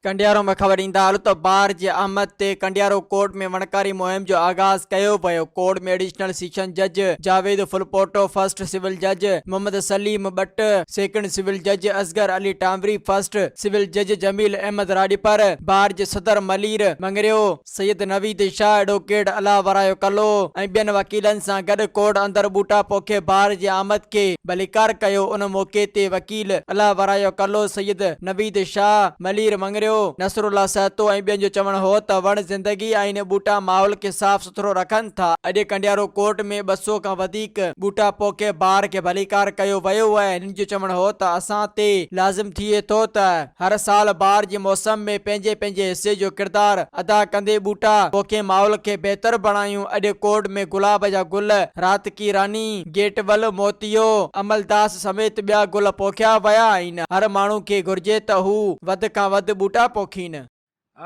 ڪنڊيارو ۾ خبر ايندا هلو ته بار جي آمد تي ڪنڊيارو ڪورٽ ۾ وڻڪاري مهم جو آغاز ڪيو ويو، ڪورٽ ۾ ايڊيشنل سيشن جج جاويد ڦلپوٽو، فرسٽ سول جج محمد سليم ٻٽ، سيڪنڊ سول جج اصغر علي ٽانوري، فرسٽ سول جج جميل احمد راڄپر، بار جي صدر ملير مڱريو، سيد نويد شاهه، ايڊووڪيٽ الله ورايو ڪلو ۽ ٻين وڪيلن سان گڏ ڪورٽ اندر ٻوٽا پوکي بار جي آمد کي ڀليڪار ڪيو، ان موقعي تي وڪيل الله ورايو ڪلو، سيد نويد شاهه، ملير مڱريو، نصرالله سهتو ۽ ٻين جو چوڻ هو ته وڻ زندگي آهن، ٻوٽا ماحول کي صاف سٿرو رکن ٿا، اڄ ڪنڊيارو ڪورٽ ۾ 200 کان وڌيڪ ٻوٽا پوکي بار کي ڀليڪار ڪيو ويو ۽ هنن جو چوڻ هو ته اسان تي لازم ٿئي ٿو ته. هر سال بهار جي موسم ۾ پنهنجي پنهنجي حصي جو ڪردار ادا ڪندي ٻوٽا پوکي ماحول کي بهتر بڻايون اڄ ڪورٽ ۾ گلاب جا گل، رات ڪي راني، گيٽ ول، موتيو، املتاس سميت ٻيا گل پوکيا ويا آهن هر ماڻهو کي گهرجي ته هو وڌ کان وڌ ٻوٽا پوکين.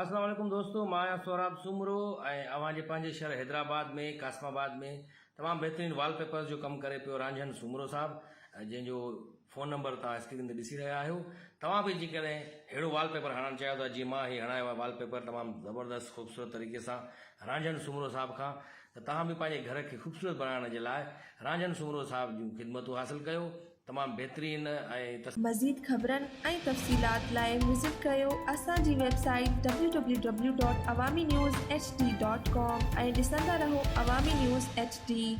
السلام عليڪم دوستو مان آهيان سهراب سومرو ۽ اوهان جي پنهنجي شهر حيدرآباد ۾ قاسم آباد ۾ تمام بهترين وال پيپرز جو ڪم ڪري پيو رانجهن سومرو صاحب جنهن جو فون نمبر توهان اسڪرين تي ڏسي رهيا آهيو توهان به جيڪڏهن ههڙو وال پيپر هڻائڻ چاهيو ٿا جيئن مان هي هڻايو آهي وال پيپر تمام زبردست خوبصورت طريقي سان رانجهن سومرو صاحب کان ته توهان به پنهنجي گهر کي خوبصورت بڻائڻ جي لاء رانجهن سومرو صاحب جون خدمتون حاصل ڪيو تمام بهترين ۽ مزيد خبرن ۽ تفصيلات لاء وزٽ ڪريو اسان جي website W W W dot Awami news H D dot com ۽ ڏسندا رهو عوامي نيوز ايڇ ڊي.